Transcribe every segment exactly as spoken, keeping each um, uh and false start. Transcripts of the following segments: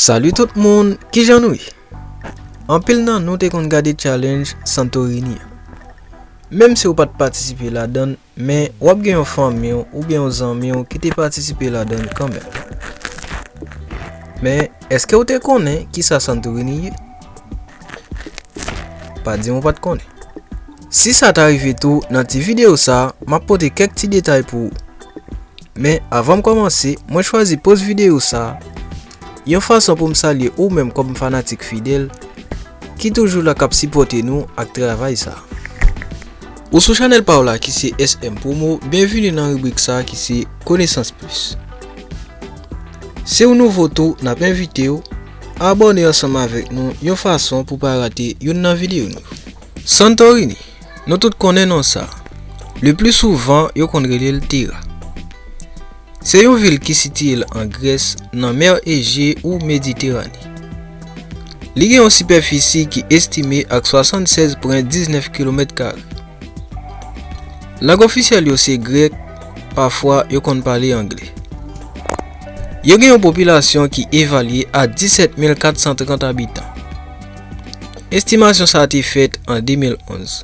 Salut tout moun, kijan nou ye? Anpil nan nou te konn gade challenge Santorini an. Menm si w pa t patisipe ladan l, men w ap gen yon fanmi w oubyen yon zanmi w ki te patisipe ladan l kanmenm. Men, èske w te konnen kisa Santorini ye? Pa di m ou pa t konnen. Si sa ta rive tou, nan ti videyo sa a, m ap pote kèk ti detay pou ou. Men, avan m kòmanse, mwen chwazi poz videyo sa a yon fason pou m salye ou menm kòm fanatik fidèl ki toujou la k ap sipòte nou ak travay sa a. Ou sou chanèl pa w la ki se S M Promo, byenvini nan ribrik sa a ki se Konesans Plis. Si w nouvo tou, n ap envite w abòne ansanm avèk nou yon fason pou pa rate youn nan videyo nou yo. Santorini, nou tout konnen non sa a. Le pli souvan, yo konn rele l Tera. Se yon vil ki sitiye l an Grès, nan Mè Eje ou Mediterane. Li gen yon sipèfisi ki estime ak swasannsèz pwen diznèf kilomèt kare. Lang ofisyèl yo se grèk, pafwa yo konn pale anglè. Yo gen yon popilasyon ki evalye a disèt mil kat san trant abitan. Estimasyon sa a te fèt an de mil onz.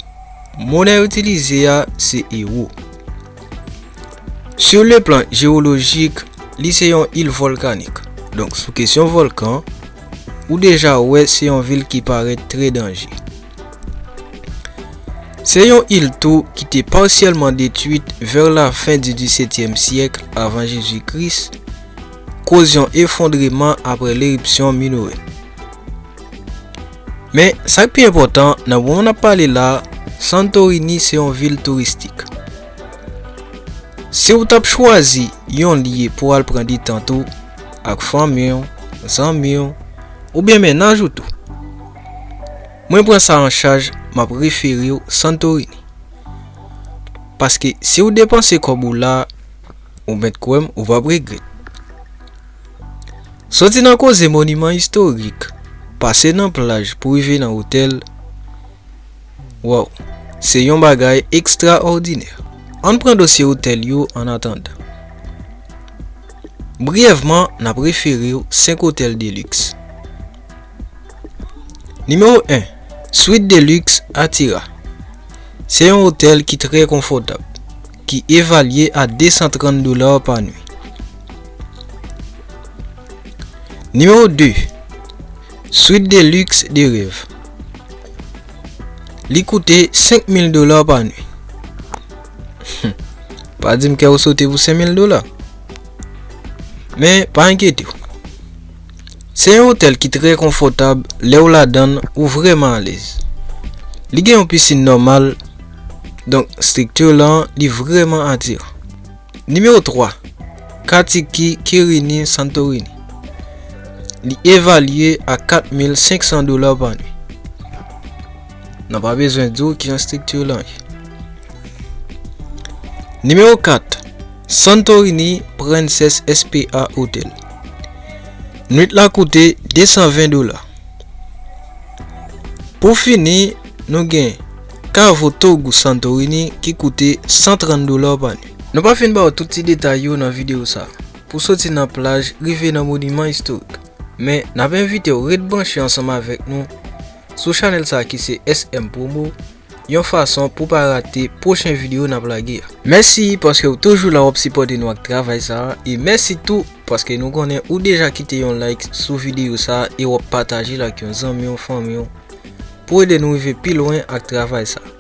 Monè itilize a se ewo. Sur le plan géologique, li se yon il volkanik. Donk, sou kesyon vòlkan, ou deja wè se yon vil ki parèt trè danje. Se yon il tou ki te pasyèlman detwit vers la fin du dix-septième siècle avant Jésus-Christ, koz yon efondreman apre leripsyon Minoen. Men, sa k pi enpòtan, nan moman n ap pale la a, Santorini se yon vil touristik. Si w t ap chwazi yon lye pou w al pran detant ou ak fanmi w, zanmi w, oubyen mennaj ou tou, mwen pran sa an chaj, m ap refere w Santorini. Paske si w depanse kòb ou la, ou mèt kwè m, ou p ap regrèt. Soti nan koze moniman istorik, pase nan plaj pou rive nan otèl, waw, se yon bagay ekstraòdinè. Ann pran dosye otèl yo annatandan. Briyèvman, n ap refere w senk otèl de liks. Nimewo en, Suite de Luxe Atira. Se yon otèl ki trè konfòtab, ki evalye a de san trant dola pa nwi. Nimewo de, Suite de Luxe de Rêve. Li koute senk mil dola pa nwi. Pa di m kè w sote pou senk mil dola. Men, pa enkyete w. Se yon otèl ki trè konfòtab, lè w ladan l, ou vrèman alèz. Li gen yon pisin nòmal, donk estrikti lan, li vrèman atiran. Nimewo twa, Katiki Kirini Santorini. Li evalye a kat mil senk san dola pa nwi. Nou pa bezwen di w kijan estrikti lan ye. Nimewo kat, Santorini Princess S P A Hotel. Nwit la koute de san ven dola. Pou fini, nou gen Cavo Togu Santorini ki koute san trant dola pa nwi. Nou pa fin ba w tout ti detay yo nan videyo sa a. Pou soti nan plaj, rive nan moniman istorik. Men, n ap envite w ret branche ansanm avèk nou sou chanèl sa a ki se S M Promo, yon fason pou pa rate pwochen videyo n ap lage a. Mèsi paske w toujou la w ap sipòte nou ak travay sa a, e mèsi tou paske nou konnen ou deja kite yon like sou videyo sa a e w ap pataje l ak yon zanmi w, fanmi w, pou ede nou rive pi lwen ak travay sa a.